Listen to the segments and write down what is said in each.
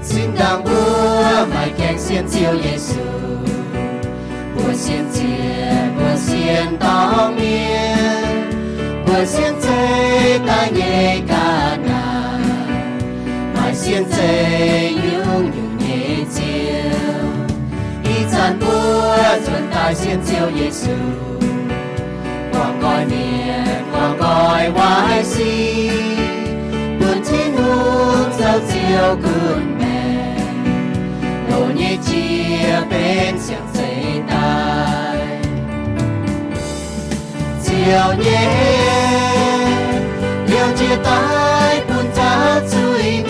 Zinh ndaangc mbuo maaih gaengh sienx Ziouv Yesu, mbuo sienx ziepc, mbuo sienx dorngx mienh, mbuo sienx zeiv daaih nyei ga'naaiv, maaih sienx zeiv nyungc-nyungc nyei Ziouv. Ih zanc mbuo nzuonx daaih sienx Ziouv Yesu, guangc nqoi mienh, guangc nqoi waaic sic, bun Tin-Hungh zoux Ziouv gunv maengc, loz nyei jiex benx siang-zeix daaih. Ziouv nyei hnyouv jiex daaih bun zaux zuiz-mienh.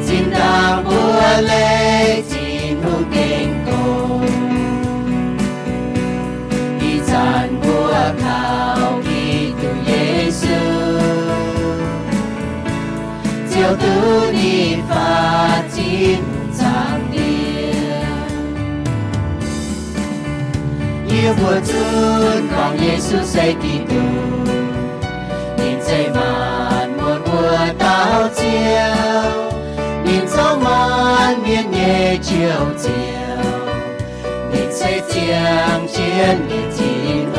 Zinh ndaangc mbuo leih Tin-Hungh gengh gorngv, ih zanc mbuo kaux Giduc Yesu, ziouc duqv ninh faatv Tin-Hungh zaangc Diex. Yie mbuo zunv gorngv Yesu se Giduc, ninh se maanc muotc mbuo dauh Ziouv. Ninh zoux maanc mienh nyei Njoux Ziouv. Ninh se ziangh jienv nyei Tin-Hungh.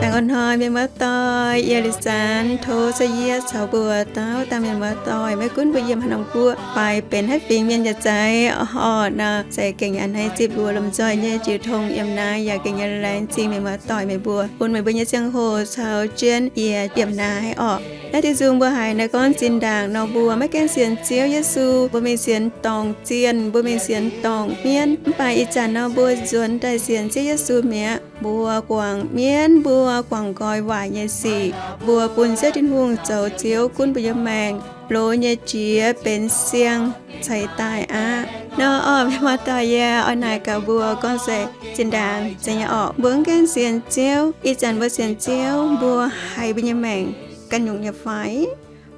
Dangh a'hnoi mienh muoz-doic, yie Liuz Zanx tov se yie caux mbuo dauh dauh mienh muoz-doic, maiv gunv mbuo yiem haaix norm guoqv fai benx haaix fingx mienh yaac zeiz, orqc, nor se gengh yaac hneiv zipv mbuo lomh nzoih nyei jiu tong yiem naaiv, yaac gengh yaac laengz zingh mienh muoz-doic meih mbuo bun meih mbuo nyei ziangh hoc caux jienv yie yiem naaiv orqc. Naaiv diuh nzung mbuo haiz naaiv gorngv zinh ndaangc nor mbuo maiv gaengh sienx Ziouv Yesu, mbuo mingh sienx dorngc zienh, mbuo mingh sienx dorngc mienv. Mv baac ih zanc nor mbuo nzuonx daaih sienx Ziouv Yesu mi'aqv. Mbuo guangc mienv, mbuo guangc nqoi waaic nyei sic, mbuo bun Ziouv Tin-Hungh zoux Ziouv gunv mbuo nyei maengc, loz nyei jiex benx siang-zeix daaih aqv. Nor orqc, mienh muoz-doic, yie oix naaic gaax mbuo gorngv se zinh ndaangc zeiz nyei orqc, mbuo mv gaengh sienx Ziouv, ih zanc mbuo sienx Ziouv, mbuo haiz mbuo nyei maengc ganh nyungc nyei fai?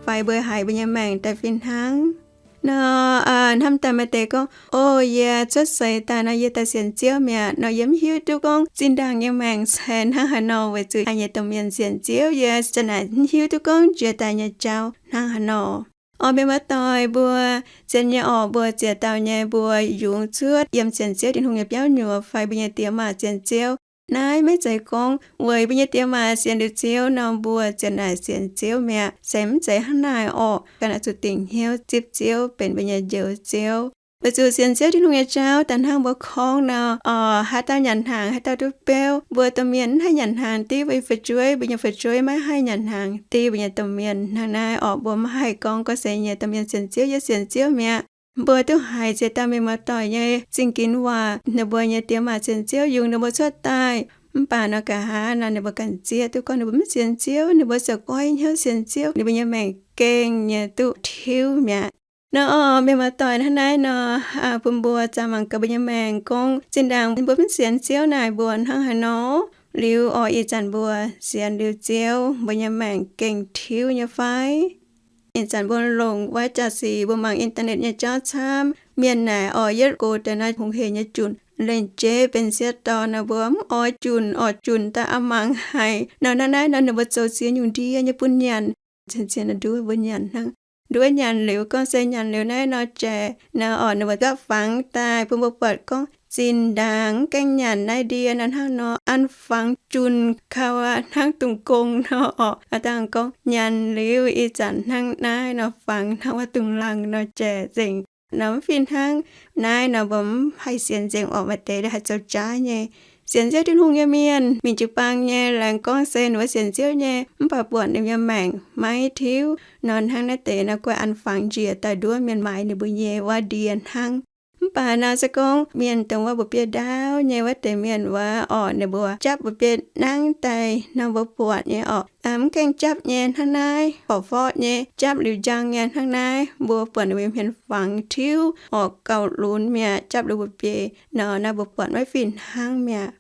Fai mbuo haiz mbuo nyei maengc daaih fih hnangv? Nor hnamv daaih maaih deix gorngv, o, yie cuotv seix daaih nor yie daaih sienx Ziouv mi'aqv. Nor yie mv hiuv duqv gorngv zinh ndaangc nyei maengc se hnangv haaix nor, weic zuqc haiz nyei domh mienh sienx Ziouv, yie ziouc naaic mv hiuv duqv gorngv jiex daaih nyei jauv hnangv haaix nor. Orqc, mienh muoz-doic, mbuo zien nyei orqc, mbuo ziex dauh nyei mbuo yungz cuotv yiem sienx Ziouv Tin-Hungh nyei biauv nyuoz fai mbuo nyei diex maac sienx Ziouv. Naaiv maiv zeiz gorngv weic mbuo nyei diex maac sienx liuz Ziouv nor mbuo ziouc naaic sienx Ziouv mi'aqv. Se mv zeiz hnangv naaic orqc. Ganh oix zuqc dingc hnyouv zipv Ziouv benx mbuo nyei Njoux Ziouv. Weic zuqc sienx Ziouv Tin-Hungh nyei jauv daaih hnangv mbuo gorngv nor, orqc, haaix dauh nyanc hnaangx, haaix dauh duqv beuv. Mbuo domh mienh mv haih nyanc hnaangx div mbuo nyei fu'jueiv, mbuo nyei fu'jueiv maiv haih nyanc hnaangx div mbuo nyei domh mienh. Hnangv naaiv orqc, mbuo mv haih gorngv gorngv se nyei domh mienh sienx Ziouv, yie sienx Ziouv mi'aqv. Mbuo duqv haiz ziex dauh mienh muoz-doic nyei zingh ginx waac, ninh mbuo nyei diex maac sienx Ziouv yungz ninh mbuo cuotv daaih. Mv baac nor nqa'haav nor ninh mbuo ganh zieqv duqv gorngv ninh mbuo mv sienx Ziouv, ninh mbuo ziouc goiv hnyouv sienx Ziouv, ninh mbuo nyei maengc gengh nyei duqv tiuv mi'aqv. Nor orqc, mienh muoz-doic, hnangv naaiv nor bun mbuo zaah mangc gaax mbuo nyei maengc gorngv zinh ndaangc mbuo mv sienx Ziouv naaic mbuo hnangv haaix nor. Liuz orqc, ih zanc mbuo sienx liuz Ziouv, mbuo nyei maengc gengh tiuv nyei fai? Ih zanc mbuo longc wuov jaax-sic mbuo mangc internet nyei jauv camv. Mienh naaic orqc, yietv gox deix naaiv hungh heic nyei junc, lengc jeiv benx sieqv dorn nor mbuo mv oix junc orqc, junc daaih a'mangc haic. Nor hnangv naaiv nor ninh mbuo zoux ziex nyungc ndie nyei bun nyanc. Zien-zien nduov mbuo nyanc hnangv. Nduov nyanc liuz gorngv se nyanc liuz naaiv nor jaic nor orqc, ninh mbuo gapv fangx daaih bun mbuo buatc gorngv zinh ndaangc mv gaengh nyanc naaiv ndie nor hnangv nor an fangx junc kaux hnangv dungz gong nor orqc. Aa dangh gorngv nyanc liuz ih zanc hnangv naaiv nor fangx hnangv wuov dungz laangh nor jaic nzengc. Nor mv fih hnangv naaiv nor mbuo mv haih sienx nzengc orqc, maaih deix haih zoux jaav nyei. Sienx Ziouv Tin-Hungh nyei mienh mingh jiu-baang nyei laengz gorngv se ninh mbuo sienx Ziouv nyei, mv baac buatc ninh nyei maengc maiv tiuv nor hnangv naaiv deix nor guai an fangx njiec daaih nduov mienh maaiz ninh mbuo nyei wuov ndie hnangv. Mv baac nor se gorngv mienh dongh wuov mbu'biei ndaauv nyei wuov deix mienh wuov orqc, ninh mbuo japv mbu'biei nangv daaih nor mbuo buatc nyei orqc, mv gaengh japv nyei hnangv naaiv forc-forqv nyei, japv liuz njang nyei hnangv naaiv, mbuo buatc ninh mbuo hmien fangx tiuv orqc, gauh lunx mi'aqv. Japv liuz mbu'biei nor naaiv mbuo buatc maiv fih hnangv mi'aqv.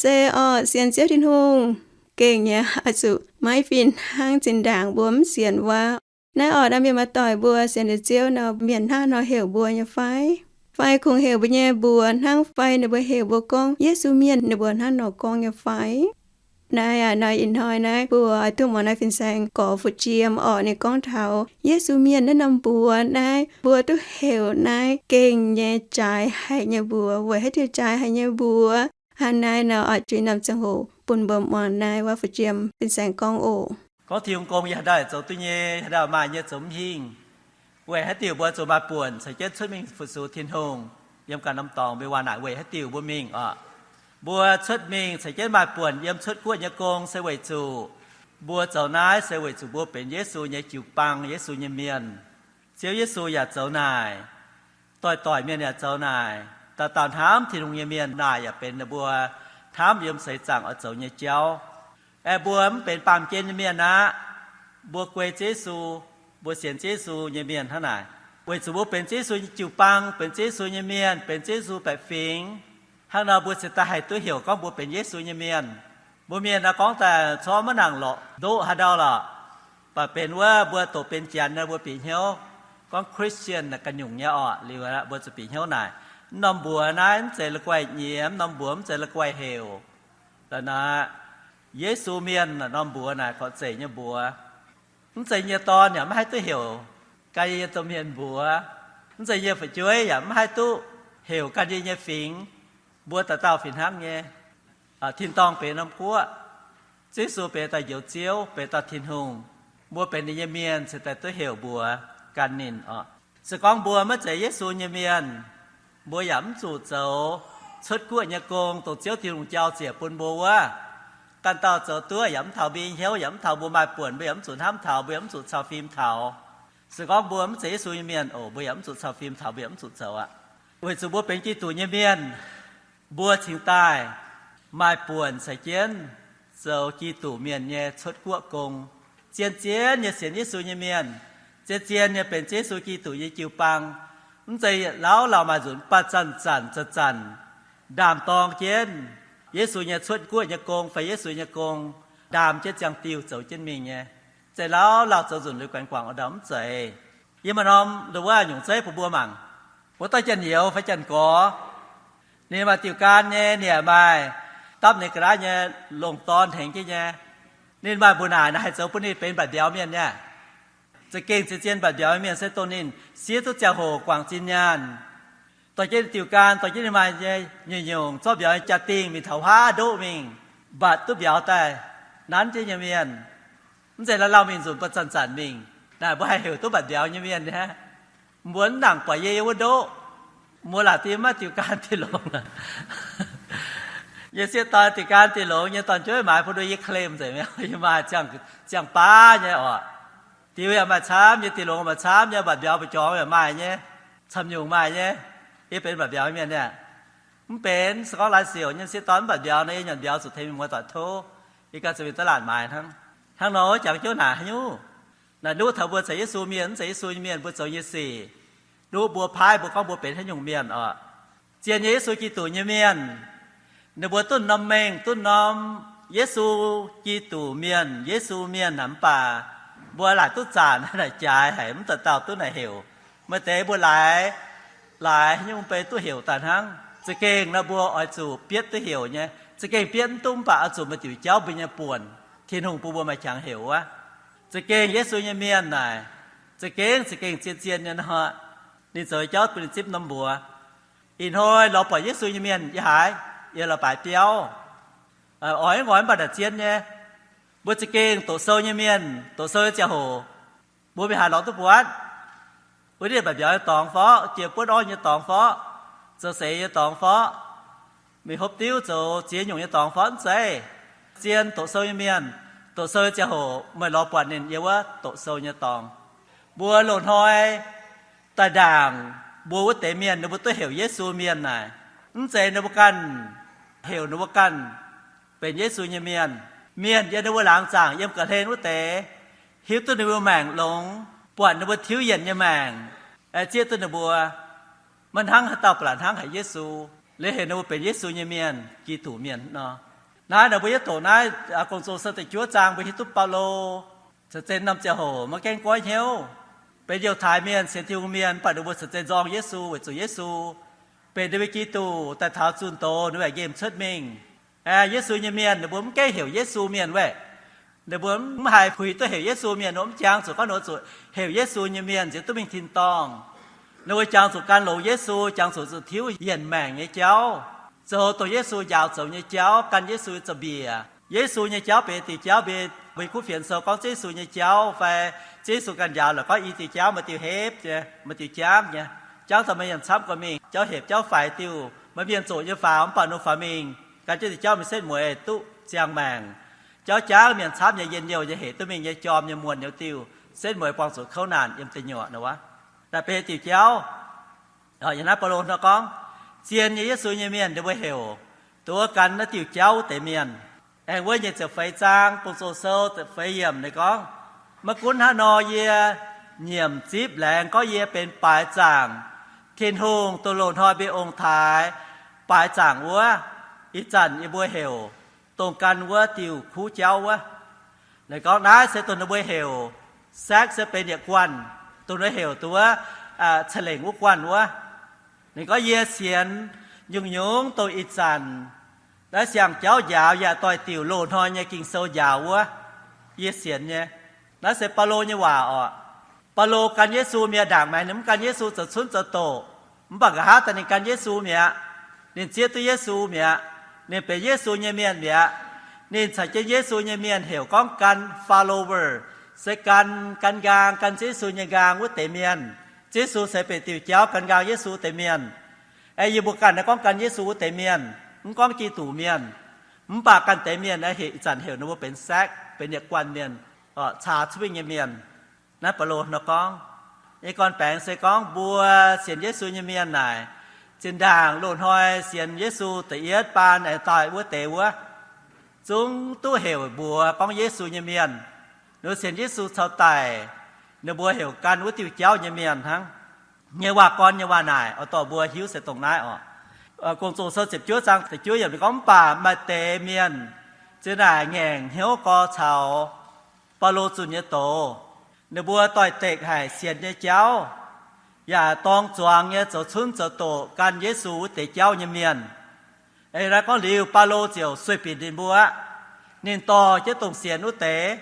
Se orqc, sienx Ziouv Tin-Hungh gengh nyei oix zuqc maiv fih hnangv zinh ndaangc mbuo mv sienx wuov. Naaiv orqc, naaiv mienh muoz-doic mbuo sienx liuz Ziouv nor, mienh hnangv nor heuc mbuo nyei fai? Fai kungx heuc mbuo nyei mbuox hnangv fai ninh mbuo heuc mbuo gorngv Yesu Mienh, ninh mbuo hnangv nor gorngv nyei fai? Naaiv aac, naaiv ih hnoi naaiv mbuo oix duqv muangx naaiv fin-saeng gorx fu'jiem orqc. Ninh gorngv taux Yesu mienh naaiv norm mbuox naaiv, mbuo duqv heuc naaiv gengh nyei jaaix haic nyei mbuox. Weic haaix diuc jaaix haic nyei mbuox? Hnangv naaiv nor, oix zuqc norm ziangh hoc bun mbuo muangx naaiv waac fu'jiem fin-saeng gorngv oc. Gorngv Tin-Hungh gong yie haaix dauh zoux duqv nyei, haaix dauh maaih nyei zoux mv hingh. Weic haaix diuc mbuo zuqc maaih buonc caux jienv cuotv mingh fu-sux Tin-Hungh? Yiem ganh norm dorngx mbuo waac naaic weic haaix diuc mbuo mingh orqc? Mbuo cuotv mingh caux jienv maaih buonc yiem cuotv guoqv nyei gong se weic zuqc mbuo zoux naaiv se weic zuqc mbuo benx Yesu nyei jiu-baang, Yesu nyei mienh. Ziouv Yesu yaac zoux naaic, doic-doic mienh yaac zoux naaic, dauh dauh hnamv Tin-Hungh nyei mienh naaic yaac benx ninh mbuo hnamv yiem seix zaangc oix zoux nyei jauv. Aeqv, mbuo mv benx baamh gen nyei mienh aqv. Mbuo guei Ziouv Yesu, mbuo sienx Ziouv Yesu nyei mienh hnangv naaic, weic zuqc mbuo benx Ziouv Yesu nyei jiu-baang, benx Ziouv Yesu nyei mienh, benx Ziouv Yesu baeqc fingx. Hnangv nor mbuo cingx daaih haih duqv heuc gorngv mbuo benx Yesu nyei mienh. Mbuo mienh naaiv gorngv daaih corc maiv nangc lorqc, ndoqv haaix ndau lorqc. Baac benx wuov mbuo doqc benx Janx nor mbuo bieqc hnyouv gorngv Christian ganh nyungc nyei orqc. Liuz mbuo zuqc bieqc hnyouv naaic, mv norm mbuox naaiv mv zeiz la'guaih nyiex, mv norm mbuox mv zeiz la'guaih heuc. La'naaiv, Yesu mienh norm mbuox naaic korc zeic nyei mbuox. Mv zeiz yie nyei dorn yaac maiv haih duqv heuc gan yie nyei domh mienh mbuox. Mv zeiz yie fu'jueiv yaac maiv haih duqv heuc gan yie nyei fingx. Mbuo dauh dauh fih hnangv nyei. Tin-dorngh benx norm guoqv, Ziouv Yesu benx dauh Njoux Ziouv, benx dauh Tin-Hungh. Mbuo benx ninh nyei mienh cingx daaih duqv heuc mbuox gan ninh oc. Se gorngv mbuo maiv zeiz Yesu nyei mienh, mbuo yaac mv zuqc zoux cuotv guoqv nyei gong dongh Ziouv Tin-Hungh jauv ziec bun mbuo wuov. Ganh dauh zoux duqv yaac mv taux mbuo nyei hnyouv, yaac mv taux mbuo maaih buonc, mbuo yaac mv zuqc hnamv taux, mbuo yaac mv zuqc cau fim taux. Se gorngv mbuo mv zeiz Yesu nyei mienh oc, mbuo yaac mv zuqc cau fim taux, mbuo yaac mv zuqc zoux aqv. Weic zuqc mbuo benx Giduc nyei mienh, mbuo cingx daaih maaih buonc caux jienv zoux Giduc mienh nyei cuotv guoqv gong. Zien-zien nyei sienx Yesu nyei mienh, zien-zien nyei benx Yesu Giduc nyei jiu-baang. Mv zeiz lauh lauh maaih nzunc, mv baac zanc-zanc zanc-zanc ndaam-dorng jienv Yesu nyei cuotv guoqv nyei gong fai Yesu nyei gong, ndaam jienv ziangh diuh zoux jienv mingh nyei. Mv zeiz lauh lauh zoux nzunc liuz guanx guangc ndau, mv zeiz. Yie maaih norm ndau wuov nyungc zeiv bun mbuo mangc. Wuov dauh janx-youz fai janx-gorx, ninh maaih diuh gan nyei, ninh yaac maaih dapv ninh ga'naaiv nyei longc dorn tengx jienv nyei. Ninh maaih mbuoqc naaic, naaic haih zoux bun ninh benx mba'biaux mienh nyei. Za'gengh zien-zien mba'biaux mienh se dongh ninh siev duqv ziangh hoc guangc zinh nyaanh, dorh jienv ninh diuh gan, dorh jienv ninh maaih nyei nyungc-nyungc zorqv mbiauz nyei jaa-dingh mingh taux huaav ndoqv mingh, mbatc duqv mbiauz daaih nanv jienv nyei mienh. Mv zeiz lauh lauh mingh nzunc, mv baac zanc-zanc mingh. Naaic mbuo haih heuc duqv mba'biaux nyei mienh nyei. Mbuo mv nangc buatc yie yiem wuov ndoqv, mbuo laaic dien maiv diuh gan diuh longx. Yie sieqv dorn diuh gan diuh longx nyei, dorn-jueiv maaiz bun yie claim nzengc mi'aqv. Yie maaih ziangh baav nyei oc. Diuh yaac maaih camv nyei, diuh longx maaih camv nyei, mba'biaux ba'jorngx yaac maaih nyei, camv nyungc maaih nyei. Yie benx mba'biaux mienh nyei. Mv benx, se gorngv laai siouc nyei sieqv dorn mv mba'biaux nor, yie nyanc mbiauz zuqc tengx mienh muoz-doic tov. Yie ganh zuqc mingh da'laatc maaiz hnangv. Hnangv nor wuov jangx jiouv naaic haaix nyungc? Naaic nuqv taux mbuo caux Yesu mienh, mv zeiz Yesu nyei mienh mbuo zoux nyei sic, nuqv mbuo paaiv mbuo gorngv mbuo benx haaix nyungc mienh oc. Zien nyei Yesu Giduc nyei mienh, ninh mbuo duqv norm mengh, duqv norm Yesu Giduc mienh, Yesu mienh aqv. Mv baac mbuo laaic duqv zanc naaic jaaix haic, mv dauh dauh duqv naaic heuc. Maaih deix mbuo laaix, laaix haaix nyungc bei duqv heuc daaih hnangv. Za'gengh nor mbuo oix zuqc bietv duqv heuc nyei. Za'gengh bietv mv duqv, mv baac oix zuqc maaih diuc jauv mbuo nyei buonc, Tin-Hungh bun mbuo maaih qangx heuc wuov. Za'gengh Yesu nyei mienh naaic, za'gengh, za'gengh zien-zien nyei nor, ninh zoux jauv bun ninh zipv norm mbuox. Ih hnoi lorz buatc Yesu nyei mienh yiem haaix? Yiem leiz-baaix biauv. Oix nqoi mv baac naaic zien nyei. Mbuo za'gengh doqc sou nyei mienh, doqc sou nyei ziangh hoc, mbuo mingh haaix lorz duqv buatc? Wuov dieh mba'biaux nyei dorngx fov, jiex buonv orv nyei dorngx fov, zoux seix nyei dorngx fov, mingh hopv diuv zoux ziex nyungc nyei dorngx fov, mv zeiz. Zien doqc sou nyei mienh, doqc sou nyei ziangh hoc meih lorz buatc ninh yiem wuov doqc sou nyei dorngx. Mbuo loz-hnoi daaih ndaangc, mbuo wuov deix mienh ninh mbuo duqv heuc Yesu mienh naaic, mv zeiz ninh mbuo ganh heuc ninh mbuo ganh benx Yesu nyei mienh. Mienh yiem ninh mbuo laangz zaangc yiem ga'hlen wuov deix, hiuv duqv ninh mbuo maengc longx, buatc ninh mbuo tiuv yienc nyei maengc, zieqv duqv ninh mbuo. Maiv hnangv haaix dauh ba'laqc hnangv haic Yesu, liuz heuc ninh mbuo benx Yesu nyei mienh, Giduc mienh nor. Naaiv nor mbuo yietv doqc naaiv Gong-Zoh da'juov zaang mbuo hiuv duqv Baulo caux zinh norm ziangh hoc maiv gaengh goiv hnyouv, benx Yiutai mienh, sienx Tin-Hungh mienh, mv baac ninh mbuo caux zinh nzorng Yesu weic zuqc Yesu benx ninh mbuo Giduc daaih taux zunh doz ninh mbuo yaac nqemh cuotv mingh. Yesu nyei mienh ninh mbuo mv gaengh heuc Yesu mienh wuov. Ninh mbuo mv haih puix duqv heuc Yesu mienh, ninh mbuo mv jangx zuqc gorngv ninh mbuo zuqc heuc Yesu nyei mienh nziex duqv mingh tin-dorngh. Ninh mbuo jangx zuqc gan longx Yesu, jangx zuqc zuqc tiuv yienc maengc nyei jauv, zoux dongh Yesu njaaux zoux nyei jauv, gan Yesu zoux mbiec. Yesu nyei jauv benx diuh jauv, mbuo, mbuo Kuv Fienx Sou gorngv Yesu nyei jauv fai Yesu ganh njaaux la'gorngv i diuh jauv maaih diuh hepv nyei, maaih diuh jamv nyei. Jamv daaih maaih mienh camv gorqv mingh, jauv hepc jauv faix diuh, maaih mienh zoqc nyei faaux mv baac ninh faaux mingh gan jienv diuh jauv mingh setv mueiz duqv ziangh maengc. Jauv jangv mienh camv nyei, njien-youh nyei, hec duqv mingh nyei, jorm nyei, muonc nyei diuh, setv mueiz buangh zuqc kouv naanc yiem deic nyuoqc nor wuov. Naaiv benx diuh jauv. Yiem naaiv Baulo nor gorngv, zien nyei Yesu nyei mienh ninh mbuo heuc duqv gan naaiv diuh jauv wuov deix mienh. Aengx wuov nyic ziepc feix zaang, Gong-Zoh Sou ziepc feix yiemc ninh gorngv, maiv gunv hnangv nor, yie nyiemc zipv laengz gorngv yie benx baaix zaangc, Tin-Hungh dongh loz-hnoi mbuo ong-taaix baaix zaangc wuov. Ih zanc yie mbuo heuc dongh gan wuov diuh kuv jauv wuov. Ninh gorngv naaiv se dongh ninh mbuo heuc, saekv se benx yietc guanh, dongh ninh heuc duqv wuov, ca'lengc wuov guanh wuov. Ninh gorngv yie sienx nyungc-nyungc dongh ih zanc naaiv siang-jauv njaaux yaac doix-diuc loz-hnoi nyei Ging-Sou njaaux wuov, yie sienx nyei. Naaiv se Baulo nyei waac oc. Baulo gan Yesu mienh ndaangc maengx, ninh mv gan Yesu zoux cunv zoux doqc, mv baac nqa'haav daaih ninh gan Yesu mi'aqv. Ninh zieqv duqv Yesu mi'aqv. Ninh benx Yesu nyei mienh mi'aqv. Ninh caux jienv Yesu nyei mienh heuc gorngv gan follower, se gan, gan nqaang, gan Yesu nyei nqaang wuov deix mienh. Yesu se benx diuh jauv gan nqaang Yesu deix mienh. Aeqv, yie mbuo ganh naaiv gorngv gan Yesu wuov deix mienh, mv gorngv Giduc mienh. Mv baac ganh deix mienh aeqv, hec ih zanc heuc ninh mbuo benx sekt, benx yietc guanh mienh, caa cuotv mingh nyei mienh. Naaiv Baulo nor gorngv, nyei gorn-baengx se gorngv mbuo sienx Yesu nyei mienh naaic, zinh ndaangc loz-hnoi sienx Yesu da'yietv baan aengx daaih wuov deix wuov, zungv duqv heuc mbuox gorngv Yesu nyei mienh. Ninh mbuo sienx Yesu caux daic, ninh mbuo heuc gan wuov diuh jauv nyei mienh hnangv. Nyei waac-gorn nyei waac naaic oix dorh mbuo hiuv se dongh naaiv oc. Gong-Zoh Sou ziepc juov zaang da'juov yiemc ninh gorngv, mv baac maaih deix mienh zinh ndaangc ngaengc hnyouv gorx caux Baulo zunh nyei doz. Ninh mbuo doix-dekc haic sienx nyei jauv, yaac dorng zuangx nyei zoux cunv zoux doqc gan Yesu wuov deix jauv nyei mienh. Eix naaiv gorngv liuz, Baulo ziouc sueih binc ninh mbuo aqv. Ninh dorh jienv dongh sienx wuov deix,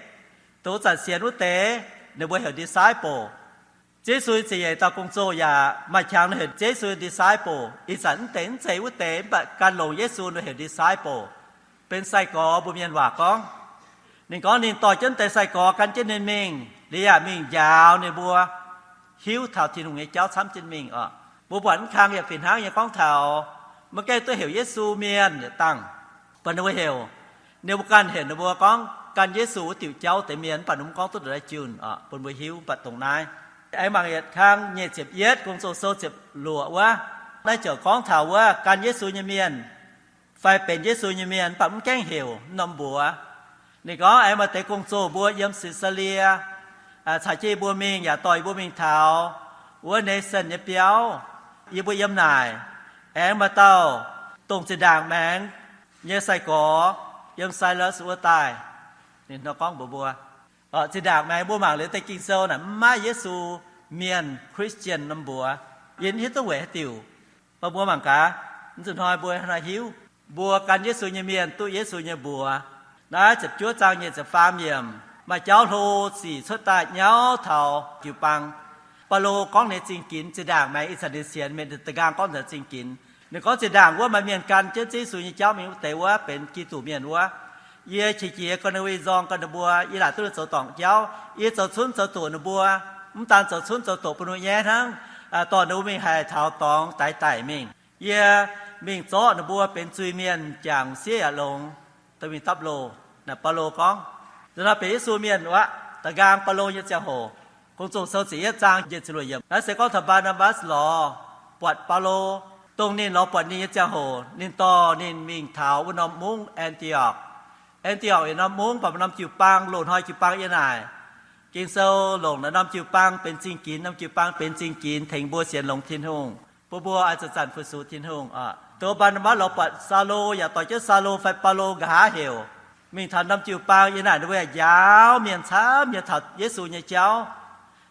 dongh wuov zanc sienx wuov deix, ninh mbuo heuc disciple. Yesu nyei za'eix dauh gong-zoh yaac maaih qangx heuc Yesu nyei disciple. Ih zanc mv deix mv zeiz wuov deix, mv baac gan longx Yesu nor heuc disciple, benx sai-gorx mbuo mienh waac gorngv. Ninh gorngv ninh dorh jienv deix sai-gorx gan jienv ninh mingh, liuz yaac mingh njaaux ninh mbuo hiuv taux Tin-Hungh nyei jauv camv jienv mingh oc. Mbuo buatc mv kang yaac fih hnangv nyei gorngv taux, maiv gaengh duqv heuc Yesu mienh yietc dangh, baac ninh mbuo heuc, ninh mbuo ganh heuc ninh mbuo gorngv gan Yesu wuov diuc jauv deix mienh, mv baac ninh mbuo gorngv duqv ndongc naaiv junh oc, bun mbuo hiuv mv baac dongh naaiv. Aengx mangc yietc kang nyic ziepc yietv, Gong-Zoh Sou ziepc luoqc wuov, naaiv ziouc gorngv taux wuov gan Yesu nyei mienh fai benx Yesu nyei mienh mv baac mv gaengh heuc norm mbuox. Ninh gorngv aengx maaih deix gong-zoh mbuo yiem Si^saa^lie caux jienv yie mbuo mingh yaac dorh yie mbuo mingh taux wuov Manaen nyei biauv. Yie mbuo yiem naaic aengx maaih dauh dongh zinh ndaangc maengx nyei sai-gorx yiem Sailas wuov daaih. Ninh nor gorngv mbuox mbuo, zinh ndaangc maengx mbuo mangc liuz deix Ging-Sou naaic mv maaih Yesu mienh Christian norm mbuox. Yie hiuv duqv weic haaix diuc, mv baac mbuo mangc gaax, mv zuqc hnoi mbuo hnangv naaiv hiuv, mbuo gan Yesu nyei mienh duqv Yesu nyei mbuox. Naaiv ziepc juov zaang nyei ziepc faam yiemc, maaih jauv hlo sic cuotv daaih nyauv taux jiu-baang. Baulo gorngv ninh zingh ginx zinh ndaangc maengx ih zanc ninh sienx mienh da'nqaang gorngv ninh zingh ginx. Ninh gorngv zinh ndaangc wuov maaih mienh gan jienv Yesu nyei jauv mingh wuov deix wuov benx Giduc mienh wuov. Yie qiex jiez ga'naaiv nzorng ga'naaiv mbuo, yie laaic duqv ninh zoux dorngc jauv. Yie zoux cunv zoux doqc ninh mbuo, mv daan zoux cunv zoux doqc bun ninh mbuo nyaiv hnangv, dorh ninh mbuo mingh haih taux dorngx daix daic mingh. Yie mingh zorqv ninh mbuo benx zuiz-mienh jangc sieqv yaac longx, dorh mingh dapv loh. Naaic Baulo gorngv, nzunc hnoi benx Yesu mienh wuov, da'nqaang Baulo nyei ziangh hoc. Gong-Zoh Sou ziepc yietv zaang nyic ziepc luoqc yiemc. Naaiv se gorngv taux Mbaa^naa^mbatc lorz buatc Baulo, dongh ninh lorz buatc ninh nyei ziangh hoc ninh dorh ninh mingh taux wuov norm mungv An^ti^okc. An^ti^okc yietc norm mungv baac norm jiu-baang, loz-hnoi jiu-baang yiem naaic. Ging-Sou longc naaiv norm jiu-baang benx zingh ginx, norm jiu-baang benx zingh ginx tengx mbuo sienx longx Tin-Hungh, bun mbuo oix zanc-zanc fu-sux Tin-Hungh. Dongh Mbaa^naa^mbatc lorz buatc Saulo yaac dorh jienv Saulo fai Baulo nqa'haav heuc mingh taux norm jiu-baang yiem naaic, ninh mbuo yaac njaaux mienh camv nyei taux Yesu nyei jauv.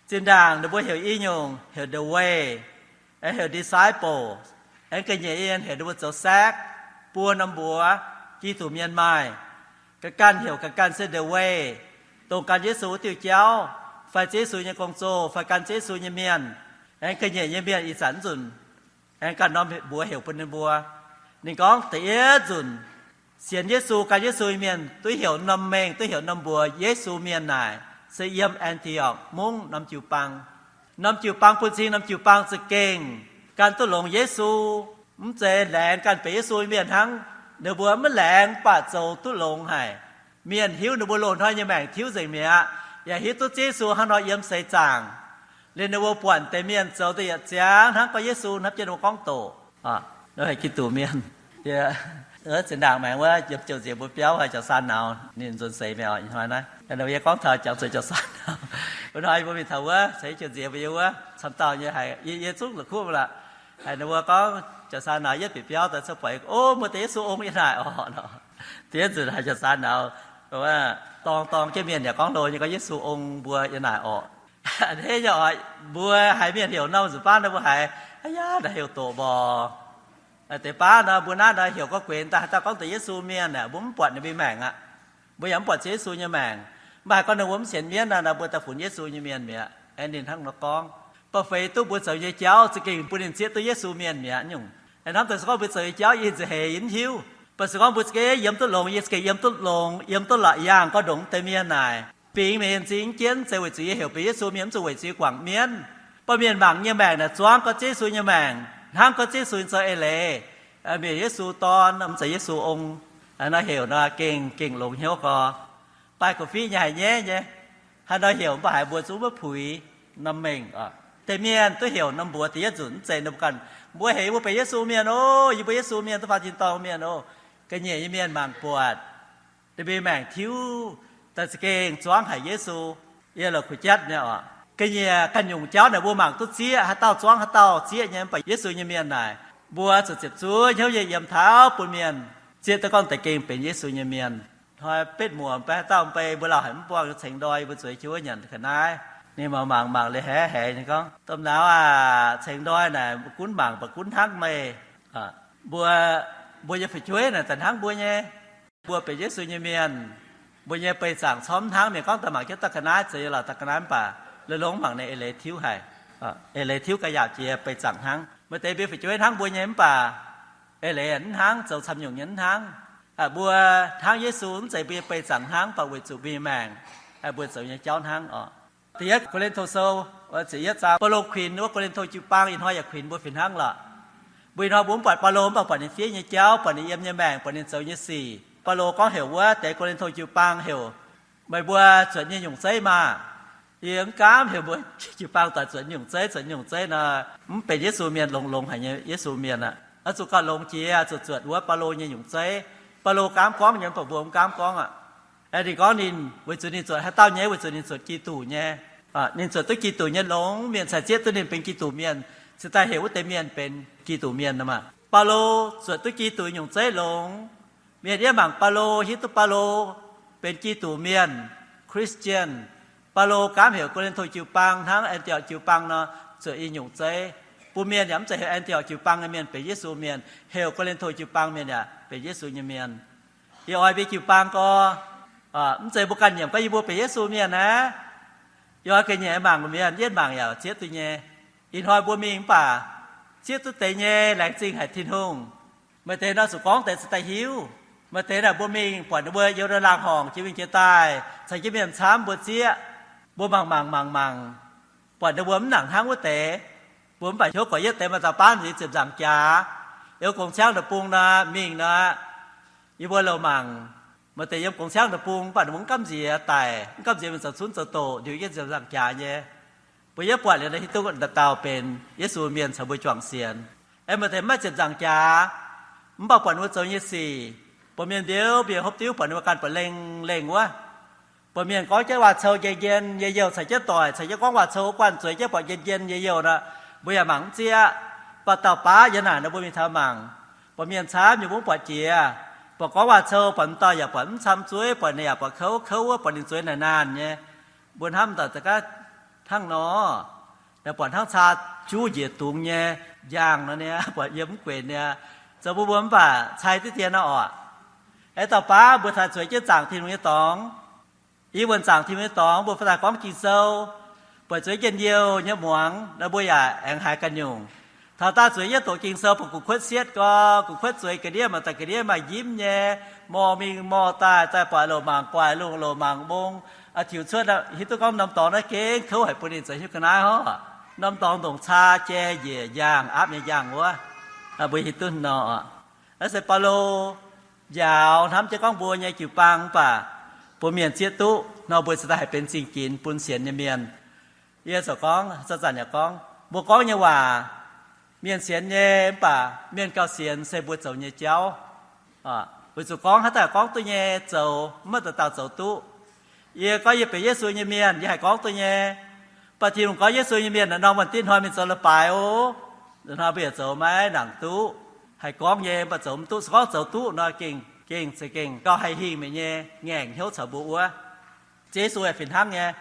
Zinh ndaangc ninh mbuo heuc i nyungc heuc the way, aengx heuc disciple, aengx ga'nyiec heuc ninh mbuo zoux sekv, buo norm mbuox. Giduc mienh maaih, ga'ganh heuc ga'ganh se the way, dongh gan Yesu wuov diuh jauv, fai Ziouv Yesu nyei gong-zoh, fai gan Ziouv Yesu nyei mienh. Aengx ga'nyiec nyei mienh ih zanc nzunc, aengx ganh norm mbuox heuc bun ninh mbuo. Ninh gorngv da'yietv nzunc, sienx Yesu, gan Yesu nyei mienh duqv heuc norm mengh, duqv heuc norm mbuox Yesu mienh naaic, se yiem An^ti^okc Mungv norm jiu-baang. Norm jiu-baang bun cing norm jiu-baang za'gengh gan duqv longx Yesu. Mv zeiz laengz ganh benx Yesu nyei mienh hnangv. Ninh mbuo maiv laengz mv baac zoux duqv longx haic. Mienh hiuv ninh mbuo loz-hnoi nyei maengc tiuv nzengc mi'aqv, yaac hiuv duqv Ziouv Yesu hnangv nor yiem seix zaangc. Liuz ninh mbuo buatc deix mienh zoux da'yietv ziangx hnangv gorngv Yesu hnamv jienv ninh mbuo gorngv doqc, Giduc mienh. Zinh ndaangc maengx wuov yiem jouh nziex mbuo biauv haic Jauv-Saan Nauz, ninh nzuonx seix mi'aqv ih hnoi naaiv. Yie gorngv taux jangx zuqc Jauv-Saan Nauz, wuov hnoi mbuo mingh taux wuov ceix jouh nziex mbuo yiem wuov camv dauh nyei haic, yie zungv la'kuqv laqc. Haic ninh mbuo gorngv Jauv-Saan Nauz yietv bieqc biauv daaih cuotv buatc, O, mbuo deix Yesu ong yiem naaic orqc. Diev nzunc haiz Jauv-Saan Nauz dorng dorng jienv mienh yaac gorngv hlo nyei gorngv Yesu ong mbuo yiem naaic orqc. A'hneiv nyei oc. Mbuo haiz mienh heuc norm nzunc baav nor mbuo haiz, Aa yaa, naaiv heuc doqc mborqc. Deix baav nor mbuo naaiv nor heuc gorngv guenx daaih haaix dauh gorngv deix Yesu mienh aeqv, mbuo mv buatc ninh mbuo maengc aqv. Mbuo yaac mv buatc Ziouv Yesu nyei maengc. Mv baac haaix gorngv ninh mbuo mv sienx mienv nor, nor mbuo daaih funx Yesu nyei mienh mi'aqv. Aengx ninh hnangv nor gorngv, ba'feix duqv mbuo zoux nyei jauv za'gengh bun ninh zieqv duqv Yesu mienh mi'aqv nyungc. Aengx hnamv daaih se gorngv mbuo zoux nyei jauv yie nza'heix yie mv hiuv. Baac se gorngv mbuo za'gengh yiem duqv longx, yie za'gengh yiem duqv longx, yiem duqv la'yaangh gorngv ndongc wuov deix mienh naaic, fingx mienh nyei m'zing jienv zeiz weic zuqc yie heuc benx Yesu mienh, mv zuqc weic zuiz guangc mienv. Baac mienh mangc nyei maengc naaic zuangv gorngv Ziouv Yesu nyei maengc, hnangv gorngv Ziouv Yesu nyei zoux eix leiz, mienh Yesu Dorn, mv zeiz Yesu ong. Nor heuc nor gengh, gengh longx hnyouv gorx. Baac ga'fiev nyei haic nyaiv nyei, haaix nor heuc mv baac haiz mbuo zungv maiv puix norm mengh. Deix mienh duqv heuc norm mbuox da'yietv nzunc mv zeiz ninh mbuo ganh, Mbuo heuc yie mbuo benx Yesu mienh oc, yie mbuo Yesu mienh duqv faaux tin-dorngh mienh oc. Ga'nyiec nyei mienh mangc buatc ninh mbuo maengc tiuv daaih za'gengh zuangv haic Yesu. Yie la'kuqv jatv nyei oc. Ga'nyiec ganh nyungc jauv naaic mbuo mangc duqv zieqv, haaix dauh zuangv haaix dauh zieqv nyei. Mv baac Yesu nyei mienh naaic, mbuo zuqc ziepc zuoqv hnyouv nyei yiem taux bun mienh zieqv duqv gorngv deix gengh benx Yesu nyei mienh. Hnoi betv muoc mv bei haaix dauh mv bei mbuo lauh haic mv buangh ceng-ndoih, mbuo zueiz jienv wuov nyanc ga'naaiv. Ninh mangc mangc mangc liuz haiz haiz ninh gorngv, Domh nauz aac, ceng-ndoih naaic gunv mangc baac gunv hnangv meih. Mbuo, mbuo nyei fu'jueiv naaic za'hnangv mbuo nyei. Mbuo benx Yesu nyei mienh. Mbuo nyei beih zaangc corc mv hnangv mienh gorngv daaih mangc jienv dauh ga'naaiv, zoux yie lauh dauh ga'naaiv mv baac longx mangc ninh eix leiz tiuv haic. Eix leiz tiuv ga'yaauc jiex, beih zaangc hnangv. Maaih deix mbuo fu'jueiv hnangv mbuo nyei mv baac eix leiz mv hnangv, zoux camv nyungc nyei mv hnangv. Mbuo hnangv Yesu mv zeiz mbuo nyei beih zaangc hnangv, mv baac weic zuqc mbuo nyei maengc, mbuo zoux nyei jauv hnangv oc. Da'yietv Ko^lin^to Sou, ziepc yietv zaang, Baulo kuinx wuov Ko^lin^to jiu-baang, ih hnoi yaac kuinx mbuo fih hnangv lorqc. Mbuo ih hnoi mbuo mv buatc Baulo, mv baac buatc ninh fiev nyei jauv, buatc ninh yiem nyei maengc, buatc ninh zoux nyei sic. Baulo gorngv heuc wuov deix Ko^lin^to jiu-baang heuc, Meih mbuo zuotc nyei nyungc zeiv maah! Yie mv gaamv heuc mbuo jiu-baang doic zuotc nyungc zeiv, zuotc nyungc zeiv nor, mv benx Yesu mienh, longx longx haic nyei Yesu mienh aqv. Oix zuqc gauh longx jiex zuqc zuotc wuov Baulo nyei nyungc zeiv. Baulo gaamv gorngv nyei, mv baac mbuo mv gaamv gorngv aqv. Aengx ninh gorngv ninh weic zuqc ninh zuotc haaix dauh nyei, weic zuqc ninh zuotc Giduc nyei. Ninh zuotc duqv Giduc nyei longx, mienh cingx zieqv duqv ninh benx Giduc mienh, cingx daaih heuc wuov deix mienh benx Giduc mienh nor maah. Baulo zuotc duqv Giduc nyungc zeiv longx. Mienh yiem mangc Baulo, hiuv duqv Baulo benx Giduc mienh, Christian. Baulo gaamv heuc Ko^lin^to jiu-baang hnangv An^ti^okc jiu-baang nor, zuotc i nyungc zeiv. Bun mienh yaac mv zeiz heuc An^ti^okc jiu-baang nyei mienh benx Yesu mienh, heuc Ko^lin^to jiu-baang mienh yaac benx Yesu nyei mienh. Yie oix mbuo jiu-baang gorx, mv zeiz mbuo ganh nyiemc gorngv yie mbuo benx Yesu mienh aqv. Yie oix ga'nyiec mangc mienh, yietv mangc yaac zieqv duqv nyei. Ih hnoi mbuo mingh mv baac zieqv duqv deix nyei, laengz zingh haic Tin-Hungh. Maaih deix nor zuqc gorngv deix cingx daaih hiuv. Maaih deix naaic mbuo mingh buatc ninh mbuo yiem laangz horngc jiex mingh jiex daaih, caux jienv mienh camv mbuo zieqv. Mbuo mangc mangc mangc mangc, buatc ninh mbuo mv nangc hnangv wuov deix. Mbuo mv baac hnyouv gorx yietv deix maaih dauh baav nziex ziepc nzaangc jaax, yiem gong ciangv deic-bung nor mingh nor, yie mbuo loz-mangc, maaih deix yiem gong ciangv deic-bung mv baac ninh mbuo mv gamh nziex daic, mv gamh nziex mingh zoux cunv zoux doqc, ndiux jienv ziepc nzaangc jaax nyei. Mbuo yietv buatc liuz nor hiuv duqv dauh dauh benx Yesu mienh caux mbuo juangc sienx. Aengx maaih deix maiv ziepc nzaangc jaax, mv baac buatc ninh mbuo zoux nyei sic, buatc mienh mbiouv mbiouv hopv diuv, buatc ninh mbuo ganh buatc lengh lengh wuov. Buatc mienh gorngv jienv waac-cou njien-njien nyei youh caux jienv doic, caux jienv gorngv waac-cou guanh zueiz jienv buatc njien-njien nyei youh nor, mbuo yaac mangc mv zieqv. Mv baac dauh baav yiem naaic nor mbuo mingh taux mangc, buatc mienh camv nyei mbuo mv buatc jiex. Buatc gorngv waac-cou, buatc m'dauh yaac buatc mv camv zueiv, buatc ninh yaac buatc kouv kouv wuov, buatc ninh zueiz naaic naanh nyei. Mbuo hnamv daaih za'gengh hnangv nor, buatc hnangv caa juv njiec dungz nyei njang nor niaa, buatc yiem mv guenx niaa. Zoux mbuo mbuo mv baac cai diqv dien nor oc. Aengx dauh baav mbuo taaih zueiz jienv zaangc Tin-Hungh nyei dorngx. Yie wuonc zaangc Tin-Hungh nyei dorngx, mbuo fai daaih gorngv Ging-Sou, buatc zueiz jienv youh nyei muangx nor, mbuo yaac aengx haiz ganh nyungc. Taux daaih zueiz jienv doqc Ging-Sou, baac gu'kuotv sietv gau, gu'kuotv zueiz ga'ndiev maaih daaih ga'ndiev maaih njimv nyei, morh mingh morh daaih, daaih buatc loz-mangc guaix, loz-mangc mbong, tiux cuotv, hiuv duqv gorngv norm dorngx naaiv gengh kouv haic bun ninh zoux hiuv ga'naaiv horv. Norm dorngx ndongc caa jai njiec njang, aapv nyei njang wuov. Mbuo hiuv duqv nor, naaiv se Baulo njaaux hnamv jienv gorngv mbuo nyei jiu-baang mv baac bun mienh zieqv duqv nor, mbuo cingx daaih haih benx zingh ginx bun sienx nyei mienh. Yie ziouc gorngv, zanc-zanc yaac gorngv, mbuo gorngv nyei waac, mienh sienx nyei mv baac mienh gauh sienx se mbuo zoux nyei jauv. Weic zuqc gorngv haaix dauh gorngv duqv nyei zoux, mv maaih dauh dauh zoux duqv. Yie gorngv yie benx Yesu nyei mienh, yie haih gorngv duqv nyei. Mv baac Tin-Hungh gorngv Yesu nyei mienh naaiv norm waanc diqv hnoi mingh zoux leiz-baaix oc. Hnoi mbuo yaac zoux maiv nangc duqv. Haih gorngv nyei, mv baac zoux mv duqv. Se gorngv zoux duqv nor, gengh, gengh za'gengh gauh haih hingh meih nyei ngaengc hnyouv caux mbuo wuov. Ziouv Yesu yaac fih hnangv nyei.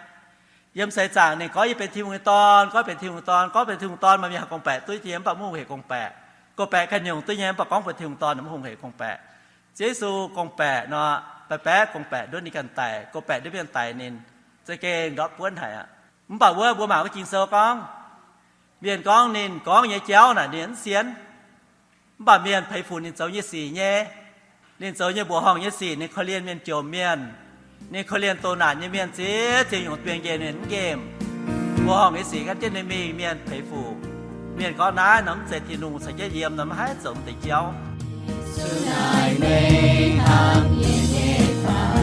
Yiem seix zaangc ninh gorngv, yie benx Tin-Hungh nyei Dorn, gorngv benx Tin-Hungh nyei Dorn, gorngv benx Tin-Hungh nyei Dorn, maaih mienh haih gorngv-baeqc duqv nyei, mv baac mv hungh hec gorngv-baeqc. Gorngv-baeqc ganh nyungc duqv nyei, mv baac gorngv benx Tin-Hungh Dorn mv hungh hec gorngv-baeqc. Ziouv Yesu gorngv-baeqc nor, baeqc baeqc gorngv-baeqc nduov ninh ganh daic, gorngv-baeqc nduov mienh daic ninh, za'gengh ndortv buonv haic aqv. Mv baac wuov mbuo mangc wuov Ging-Sou gorngv, mienh gorngv ninh gorngv nyei jauv naaic ninh mv sienx. Mv baac mienh peix fuc ninh zoux nyei sic nyei. Ninh zoux nyei mbuoqc horngh nyei sic, ninh korv-lienh mienh jomc mienh, ninh korv-lienh doh naanc nyei mienh, ziex ziex nyungc biengh nqemh ninh mv nqemh. Mbuoqc horngh nyei sic gan jienv ninh mingh, mienh peix fuc. Mienh gorngv naaiv nor mv zeiz Tin-Hungh caux jienv yiem nor, mv haih zoux mv deix jauv. Yesu naaic meih hnamv yie nyei fai?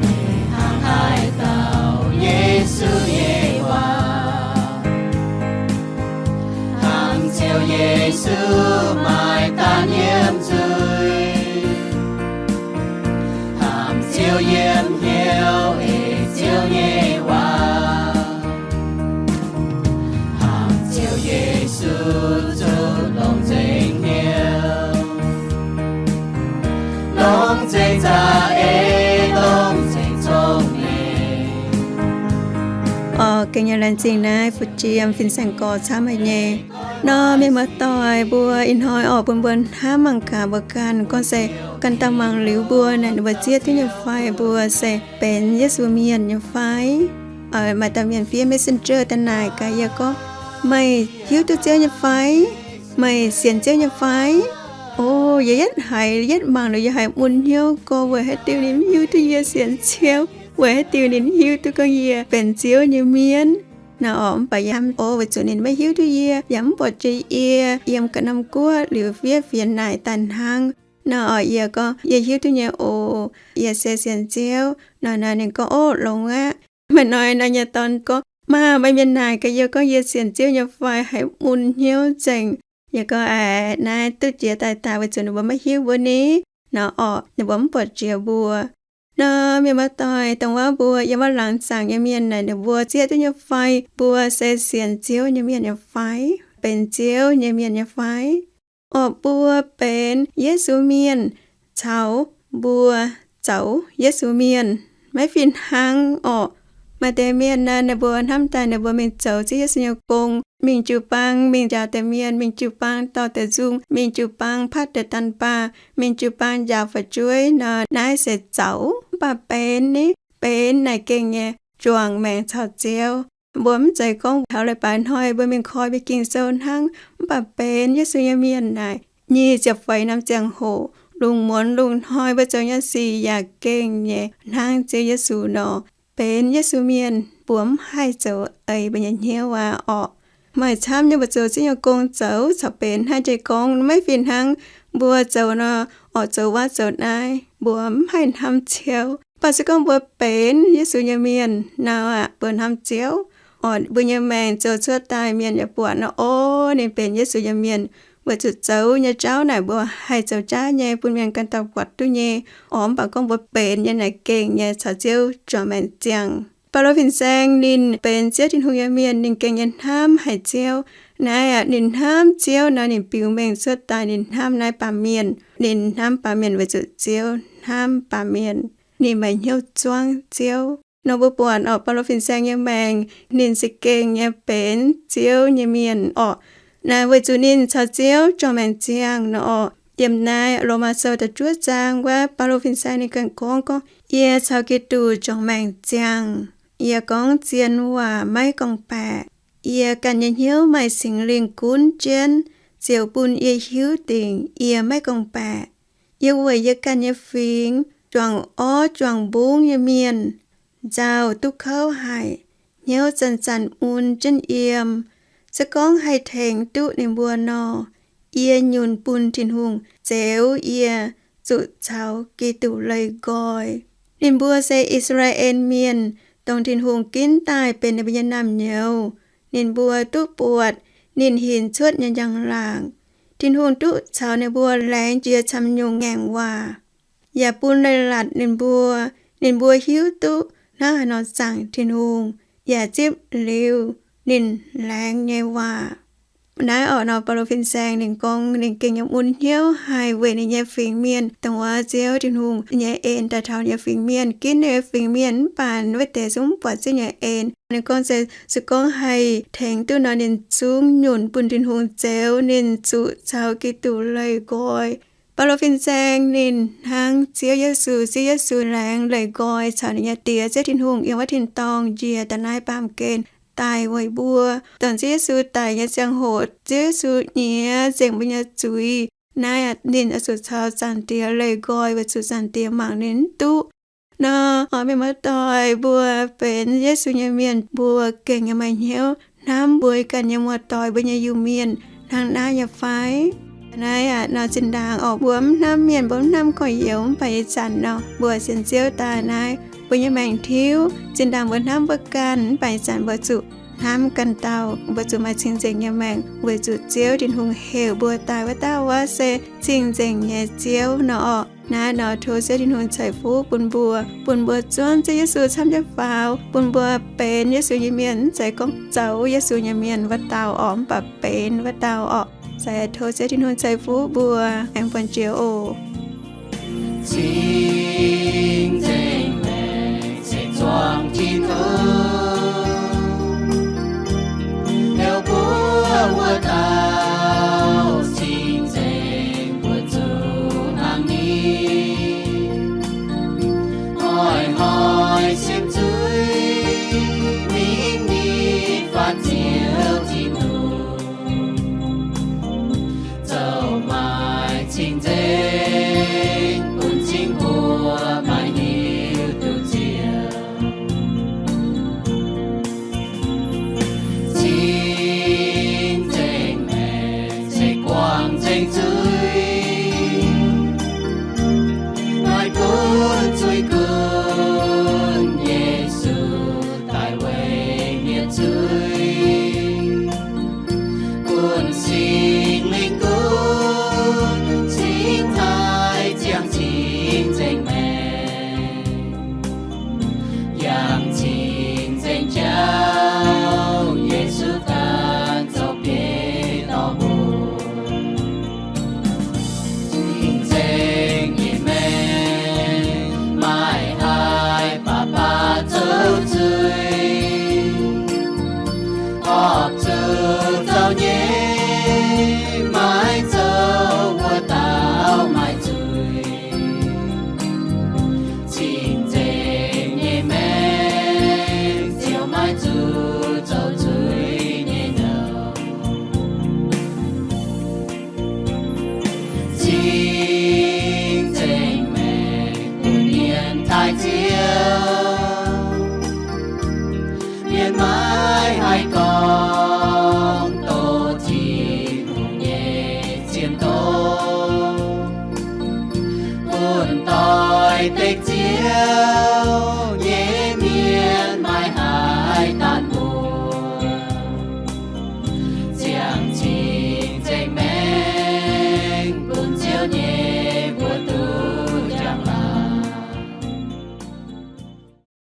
Meih hnangv haaix dauh Yesu nyei waac? Hnamv Ziouv Yesu maaih daanh yiem nzuih. Hnamv Ziouv yiem hnyouv ei Ziouv nyei waac. Hnamv Ziouv Yesu zuqc longc nzengc hnyouv, longc nzengc za'eix, longc nzengc cong-mengh. Orqc, gengh nyei laengz zingh naaiv fu'jiem fin-saeng gorx camv haic nyei. Nor mienh muoz-doic mbuo ih hnoi orqc, bun mbuo hnamv mangc gaax mbuo ganh gorngv se ganh dauh mangc liuz mbuo naaic, ninh mbuo zieqv duqv nyei fai, mbuo se benx Yesu mienh nyei fai? Maaih dauh mienh fiev messenger daaih naaic gaax yie gorngv, meih hiuv duqv Ziouv nyei fai? Meih sienx Ziouv nyei fai? O, yie yietv haiz yietv mangc liuz yie haiz mun hnyouv gorx, weic haaix diuc ninh mv hiuv duqv yie sienx Ziouv? Weic haaix diuc ninh mv hiuv duqv gorngv yie benx Ziouv nyei mienh? Nor orqc, mv baac yie hnamv o, weic zuqc ninh maiv hiuv duqv yie, yaac mv buatc jiex yie yiem ganh norm guoqv liuz fiev fienx naaic daaih hnangv. Nor orqc, yie gorngv, yie hiuv duqv nyei oc, yie se sienx Ziouv. Nor naaic ninh gorngv, o, longx aqv. Maaih hnoi naaic nyei dorn gorngv, maah, maaih mienh naaic gaax yie gorngv yie sienx Ziouv nyei fai, haiz mun hnyouv nzengc. Yie gorngv, aaix, naaiv duqv jiex daaih daaih weic zuqc ninh mbuo maiv hiuv mbuo ni. Nor orqc, ninh mbuo mv buatc jiex mbuo. Nor mienh muoz-doic, dongh wuov mbuo yiem wuov laangz zaangc nyei mienh naaic, ninh mbuo zieqv duqv nyei fai, mbuo se sienx Ziouv nyei mienh nyei fai, benx Ziouv nyei mienh nyei fai? Orqc, mbuo benx Yesu mienh caux mbuo zoux Yesu mienh, maiv fih hnangv orqc. Maaih deix mienh naaic, ninh mbuo hnamv daaih ninh mbuo mingh zoux Ziouv Yesu nyei gong, mingh jiu-baang, mingh njaaux deix mienh, mingh jiu-baang dorh deix nzung, mingh jiu-baang patv deix daanh baah, mingh jiu-baang njaaux fu'jueiv nor, naaiv se zoux. Mv baac benx ni, benx naaic gengh nyei juangc maengc caux Ziouv. Mbuo mv zeiz gorngv taux leiz-baaix hnoi mbuo mingh koi mbuo Ging-Sou hnangv, mv baac benx Yesu nyei mienh naaic, nyic ziepc feix norm ziangh hoc, lungh muonz lungh hnoi mbuo zoux nyei sic yaac gengh nyei hnangv Ziouv Yesu nor. Benx Yesu mienh, mbuo mv haih zoux eix mbuo nyei hnyouv aqv orqc. Maaih camv nyei mbuo zoux Ziouv nyei gong zoux caux benx hnangv jiex gorngv maiv fih hnangv. Mbuo zoux nor, orqc, zoux wuov zoux naaiv, mbuo mv haih hnamv Ziouv. Mv baac se gorngv mbuo benx Yesu nyei mienh nor aqv, mbuo hnamv Ziouv. Orqc, mbuo nyei maengc zoux cuotv daaih mienh yaac buatc nor, o, ninh benx Yesu nyei mienh. Weic zuqc zoux nyei jauv naaic mbuo haih zoux jaav nyei bun mienh ganh dauh buatc duqv nyei. Orqc, mv baac gorngv mbuo benx nyei naaic gengh nyei caux Ziouv juangc maengc ziangh. Baulo fin-saeng ninh benx Ziouv Tin-Hungh nyei mienh, ninh gengh nyei hnamv haic Ziouv. Naaiv aqv, ninh hnamv Ziouv nor, ninh biux mengh cuotv daaih ninh hnamv naaiv baamh mienh. Ninh hnamv baamh mienh weic zuqc Ziouv hnamv baamh mienh. Ninh maaih hnyouv zuangv Ziouv. Nor mbuo buatc orqc, Baulo fin-saeng nyei maengc, ninh za'gengh nyei benx Ziouv nyei mienh orqc. Naaiv weic zuqc ninh caux Ziouv juangc maengc ziangh nor orqc, Yiem naaiv Lomaa Sou da'juov zaang wuov, Baulo fin-saeng ninh ganh gorngv, gorngv, Yie caux Giduc juangc maengc ziangh. Yie gorngv zien waac maiv gorngv-baeqc. Yie ganh nyei hnyouv maaih Singx Lingh gunv jienv, ziouc bun yie hiuv dingc yie maiv gorngv-baeqc. Yie weic yie ganh nyei fingx juangc orv juangc mbungv nyei mienh nzauh duqv kouv haic, hnyouv zanc-zanc mun jienv yiem. Se gorngv haih tengx duqv ninh mbuo nor, yie nyunc bun Tin-Hungh zeux yie zuqc caux Giduc leih nqoi. Ninh mbuo se I^saa^laa^en Mienh, dongh Tin-Hungh ginv daaih benx ninh mbuo nyei naamh nyouz. Ninh mbuo duqv buatc ninh hinc cuotv nyei njang-laangc. Tin-Hungh duqv caux ninh mbuo laengz jiex camv-nyungc ngaengc waac, yaac bun leiz-latc ninh mbuo. Ninh mbuo hiuv duqv hnangv haaix nor zaangc Tin-Hungh, yaac zipv liuz ninh laengz nyei waac. Naaiv orqc nor, Baulo fin-saeng ninh gorngv ninh gengh yiem mun hnyouv haih weic ninh nyei fingx mienh dongh wuov Ziouv Tin-Hungh nyei en daaih taux ninh nyei fingx mienh, ginv ninh nyei fingx mienh mv baac wuov deix zungv mv buatc Ziouv nyei en. Ninh gorngv se, se gorngv haih tengx duqv nor, ninh zungv nyunc bun Tin-Hungh zeux ninh zuqc caux Giduc leih nqoi. Baulo fin-saeng ninh hnangv Ziouv Yesu, Ziouv Yesu laengz leih nqoi caux ninh nyei Die, Ziouv Tin-Hungh, yiem wuov tin-dorngh njiec da'naaiv baamh gen daic weic mbuo. Dongh Ziouv Yesu daic nyei ziangh hoc, Ziouv Yesu nyiex nzengc mbuo nyei zuiz. Naaiv ninh oix zuqc caux Zaangc Diex leih nqoi weic zuqc Zaangc Diex mangc ninh mv duqv. Nor, mienh muoz-doic, mbuo benx Yesu nyei mienh, mbuo gengh yaac maaih hnyouv hnamv mbuo ganh nyei muoz-doic, mbuo nyei Iu-Mienh hnangv naaiv nyei fai? Naaiv aqv nor, zinh ndaangc orqc, mbuo mv hnamv mienh, mbuo mv hnamv gorx-youz, mv baac ih zanc nor, mbuo sienx Ziouv daaih naaiv, mbuo nyei maengc tiuv. Zinh ndaangc mbuo hnamv mbuo ganh, mv baac ih zanc mbuo zuqc hnamv ganh dauh. Mbuo zuqc maaih cing-nzengc nyei maengc weic zuqc Ziouv Tin-Hungh heuc mbuo daaih wuov dauh wuov se cing-nzengc nyei Ziouv nor orqc. Naaiv nor tov Ziouv Tin-Hungh ceix fuqv bun mbuo, bun mbuo zuangv Ziouv Yesu camv jienv faaux, bun mbuo benx Yesu nyei mienh, mv zeiz gorngv zoux Yesu nyei mienh wuov dauh orqc, mv baac benx wuov dauh orqc. Zaqc tov Ziouv Tin-Hungh ceix fuqv mbuo. Aengx buonc jiex oc. Cing